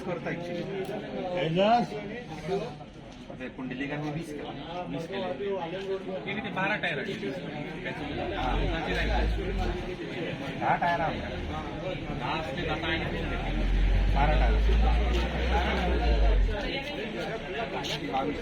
20 करता एक्चुली. पुंडलिकान मी 20 केला. 20 केले. ते 12 टायर आहे. 10 टायर आहे. 10 असले तर आता आहे. 12 टायर, 22.